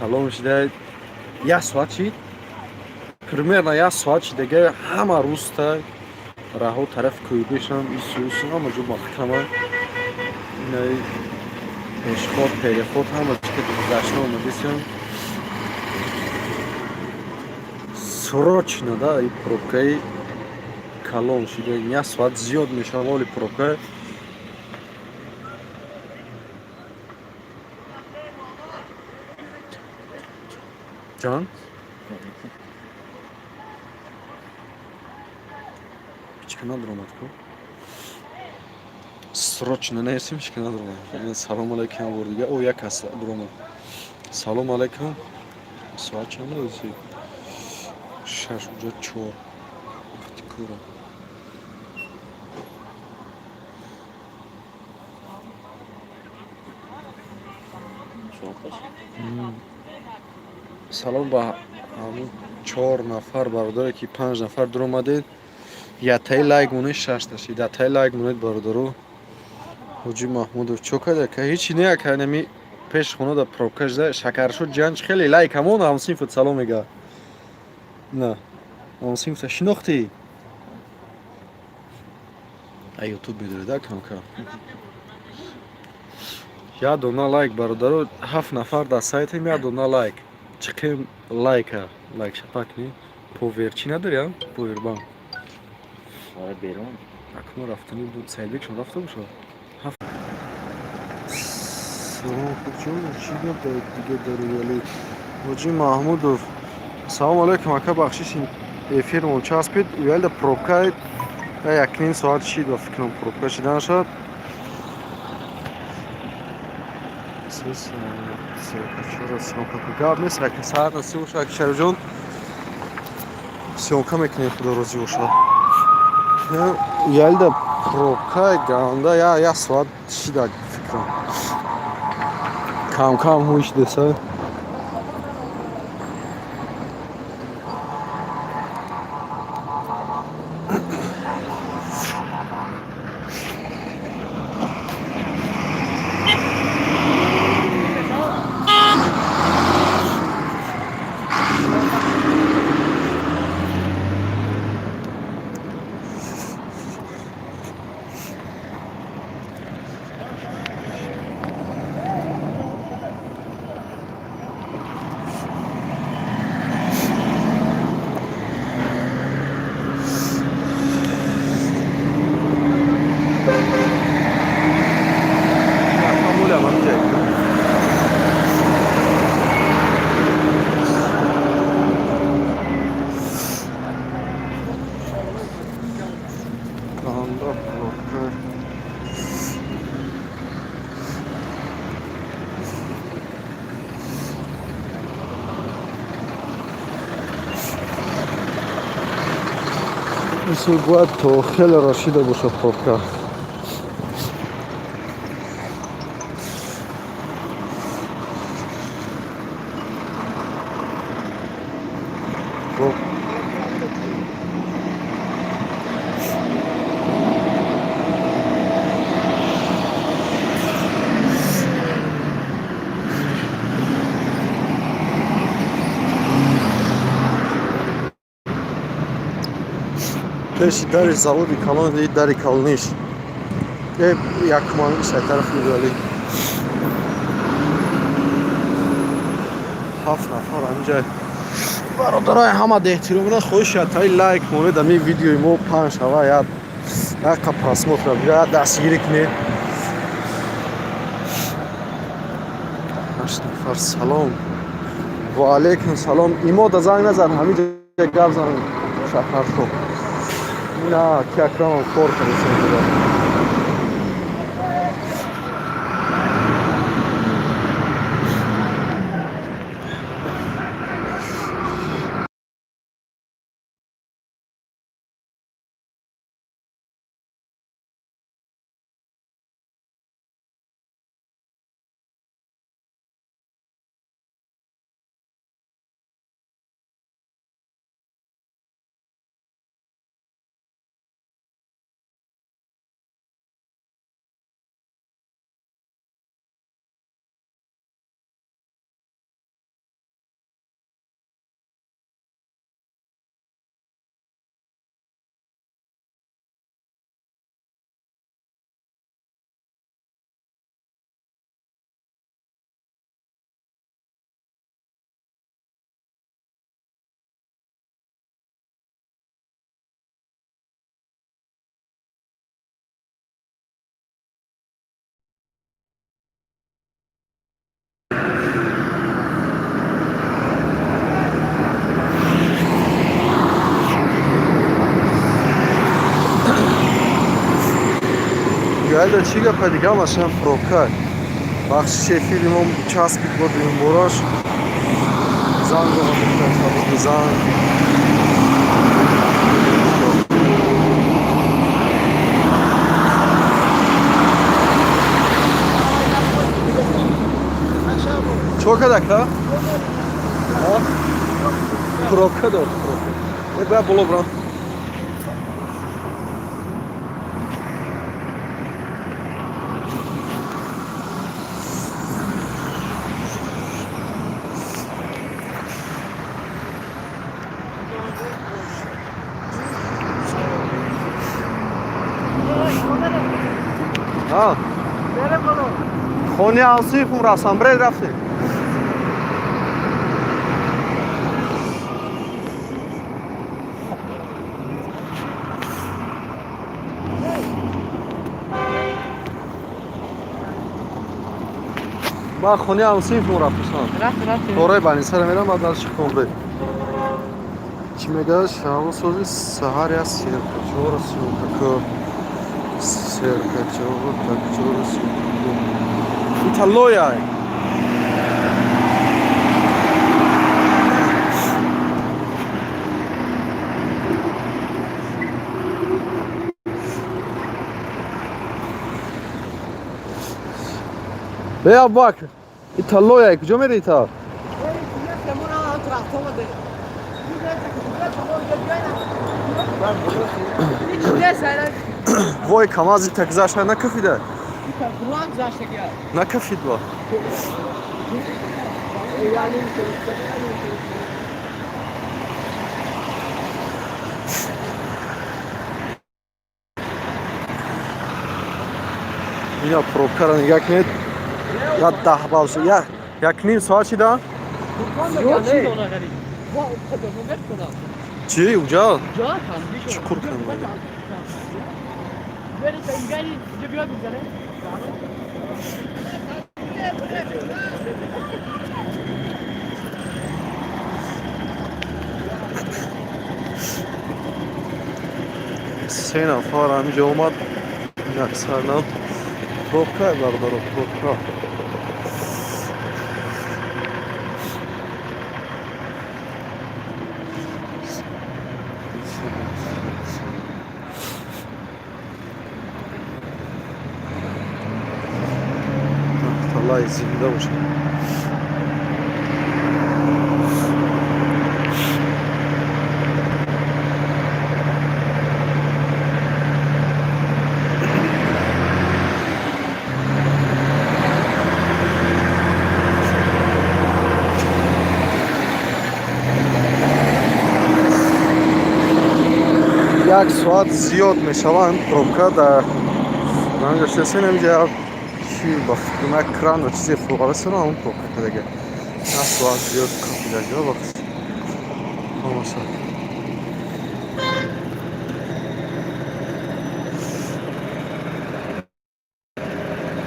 Калон шида як соат шид, примерно як соат шидаги ҳама руста раҳо тарафи кӯйбешам исусу ҳама ҷо маҳкама, инаи пешход переход ҳама чи гузашта омадисем. Срочно да и пробкаи калон шида, як соат зиёд мешавад оли пробка. Ҷон, ҳичка надаромад ку, срочно наесим, ҳичка надаромад. Салом алайкум бор дига. О, як кас дуромад. Салом алайкум. Соат чанд ози? 6, уҷа 4. Вақти кора. Салом ба ҳамун чор нафар бародаре ки панҷ нафар дуромадед. Ятаи лайк монед, шашта шид. Ятаи лайк монед, бародаро. Ҳоҷи Маҳмудов чо карда? Ка ҳечи не, ака, нами пеш хона да пробка шуда. Шакаршо ҷанч хеле лайк ҳамон ҳамсинфат салом мега. На. Ҳамсинфта шинохтӣ? А ютуб медоред, а камкам. Як дона лайк, бародаро, ҳафт нафар дар сайтем, як дона лайк. Чиқем лайка, лайк шапак ни. Повер чӣ надори, а? Повербанк. Ора берун. Акнун рафтани буд, Саидбекшон рафта бошад. Ҳафт. Салом хубҷон, чӣ гап дар дига дар Уялӣ? Ҳоҷи Маҳмудов. Салом алайкум, ака, бахшиш, эфирмон часпид. Уялида пробка 1,5 соат шид, ба фикрам пробка шидан шуд. Гап нест, ака, саат насиб бошад, ака Шарифҷон. Съёмка мекунем, худо розӣ бошад. Уялида пробка ганда як соат шида, фикрам. Кам-кам ҳуй шидеса. Ганда пробка. Мисол бояд то хеле рашида бошад пробка. Хоб. Пеши дари заводи калон, дари калониш. Э, якуманиш ай тарафи Уялӣ. Ҳафт нафар ҳаминҷа. Бародарои ҳама деҳтиромона, хоҳиш ятаи лайк монед, ами видеои мо панҷ шава, як яка просмотр бира, дастгирӣ кунед. Ҳашт нафар салом. Ва алайкум салом. Имода занг назан, ҳаминҷа гап зан, Шакаршо. На, ки Акрамам кор кардааст. Айда, чӣ гапа дига? Машина пробка. Бахшиш, эфири мо часпид бо дуюмбораш. Занг зада, занг. Чо кадака? Пробка дор, пробка. Э, бая боло брам. А? Хони ҳамсинфум рафтам, бред рафтем. Ман хони ҳамсинфум рафтам. Тораи Банисара мерам, баъд дальше Комбред. Чӣ мегӯяд? Ҳаво сози саҳар я серка, чора съёмка ку. Серка, чора, так, чора съёмка ку. Италояй. Бе, Абубакр. Италояй, куҷо мерӣ ита? Вой, КамАЗи так гузашта накафида? Накафид ба. Ина пробкаро нигаҳ кунед. Я 10 бал шуд. Я 1,5 соат шида? Чӣ, уҷа? Чуқур кунам. Се нафар ҳамиҷо омад. Яксарнам. Пробка, бародаро, пробка. Аллаҳи зинда бошад. Як соат зиёд мешаванд пробка дар гаштасен. Ҳамиҷа чи ба фикрам, як кран чизе фурӯғарасона, ҳамон пробка кардага. Як соат зиёд кафидага вақт ҳамаса.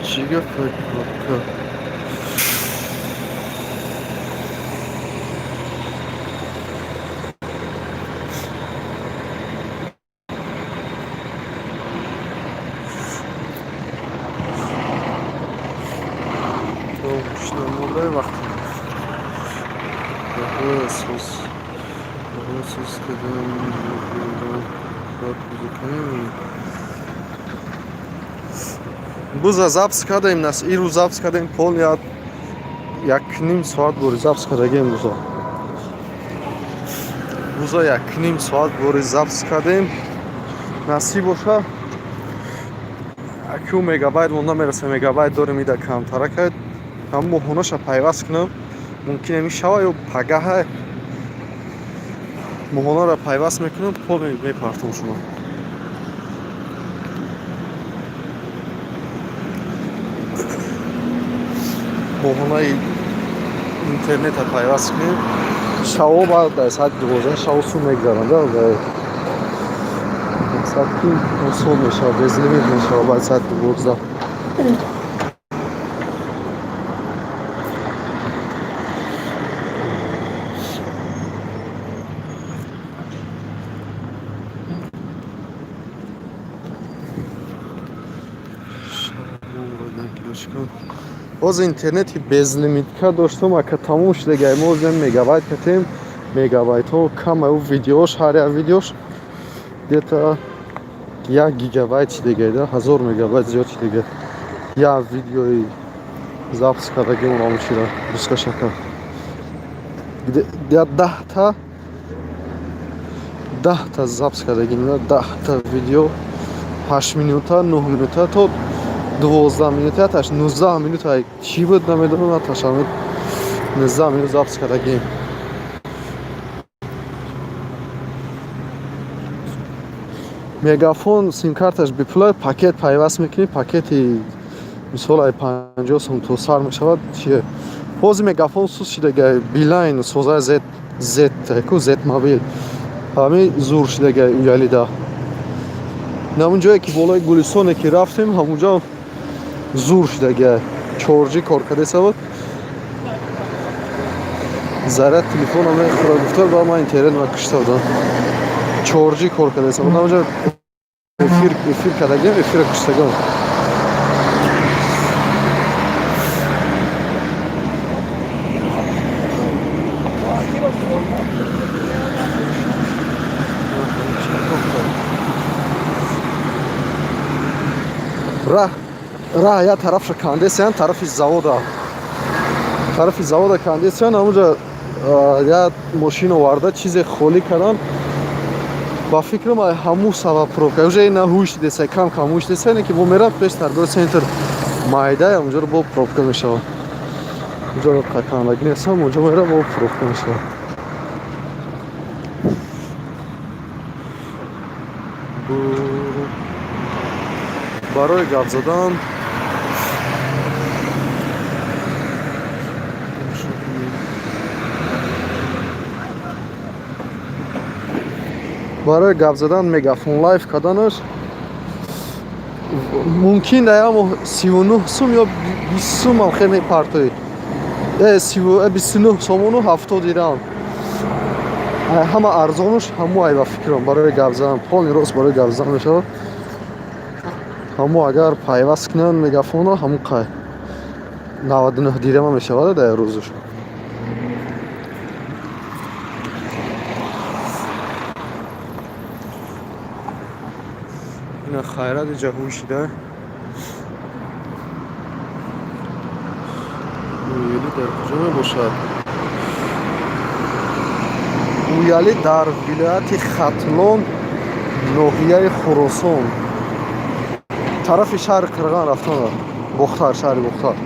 Чӣ гапа, пробка? Мошина вақти соз соз кардам. Баъд кунем. Буза запись кардем, нас ирӯз запись кардем, пол 1,5 соат бори запись кардагем. Буза 1,5 соат бори запись кардем. Насиб боша, аку мегабайт монда мераса, мегабайт дорем, ида камтара кард. Ҳам моҳонаша пайваст кунам, мумкин мешава ё пагаҳа моҳонаро пайваст мекунам, пол мепартом шумо. Моҳонаи интернета пайваст кунем, шаво баъд дар соати 12 шаво су мегзаранд, мақсад ки осон мешавад, безлимит мешавад баъд соати 12. Шукр. Боз интернети безлимитка доштум, ака, тамом шудагай. Мо озем мегабайт катем, мегабайтҳо кама, ӯ видеош, ҳар як видеош где-то 1 гигабайт шудагай да, 1000 мегабайт зиёд шудагай. Як видеои запись кардагимон омучира Бускашака. 10та запись кардагим, 10та видео, 8 минута, 9 минута то 12 минута, яташ 19 минута чӣ буд, намедонам, аташ 19 минут запись кардагим. Мегафон симкарташ бепула, пакет пайваст мекунӣ, пакети мисол ай 50 сум то сар мешавад. Чие, ҳозир Мегафон сус шидагай, Билайн соза, зет зет ку, Зет Мобил ҳами зур шидагай. Уялида ҳамун ҷое ки болои Гулистоне ки рафтем, ҳамунҷо зур шидагай, 4G кор кардеса буд, заряд телефона мехӯра гуфта, ба ман интернет ма кушта будам. 4G кор кардеса буд ҳамунҷо, эфир кардагиам, эфира куштагам. Раҳ як тарафша кандесиян, тарафи завода, тарафи завода кандесиян. Ҳамунҷа як мошин оварда, чизе холӣ кардан, ба фикрам, ай ҳамун сабаб пробка уже ина ҳуш деса, кам кам ҳуш деса, ине ки бо мерам пеш торговый центр майда, унҷоро бо пробка мешавад. Унҷоро қакандагӣ нестам, унҷо мерам, бо пробка мешавад. Барои гап задан Мегафон лайв карданаш мумкин даям 39 сум ё 20 сумам хел мепартоӣ, 29 сомону 70 дирам ҳама арзонуш ҳамо. Ай, ба фикрам, барои гап задан, полный рост барои гап задан мешавад ҳамо. Агар пайваст кунанд мегафонро, ҳамон қай 99 дирама мешавад дар рӯзаш. Ина хайрат иҷа ҳушида. Уяли дар куҷо мебошад? Уяли дар вилояти Хатлон, ноҳияи Хуросон, тарафи шаҳри Қирған рафтан, Бохтар, шаҳри Бохтар,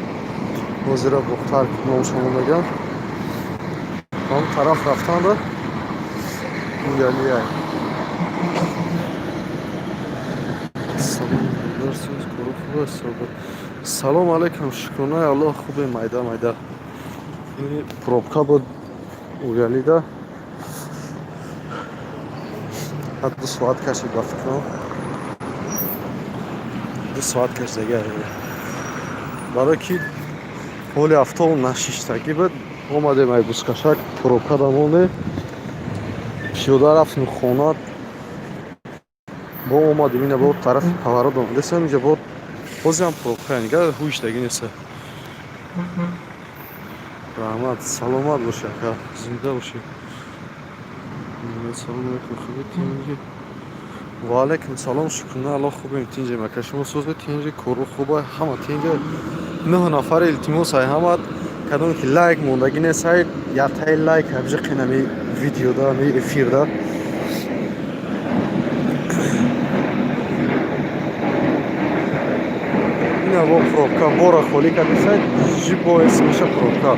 ҳозира Бохтар номшон мегӯям, ҳам тараф рафтанда Уялия. Салом, салом алейкум, шукронаи Аллоҳ, хубе, майда майда. Пробка буд Уялида, 2 соат кашид, ба фикрам, 2 соат кашидагӣ, барое ки ҳоли автобус нашиштагӣ буд. Омадем ай Бускашак, пробкада мондем, пиёда рафтем хона, бо омадем ина, бо тарафи поворот омадесам, инҷа бо бозиам пробка нига ҳуштагӣ неста. Раҳмат, саломат бошӣ, ака, зинда бошӣ. Салом алейкум, хуби, тинҷи? Ва алейкум салом, шукрона Аллоҳ, хубем, тинҷем, ака. Шумо сӯзед, тинҷи, кору хуба, ҳама тинҷа. Нӯҳ нафар, илтимос ай ҳамат, кадоме ки лайк мондагӣ несай, яктаи лайк абжиқин ами видеода, ами эфирда. Ина бо пробка, бора холӣ кардисай, жибоэс меша пробка.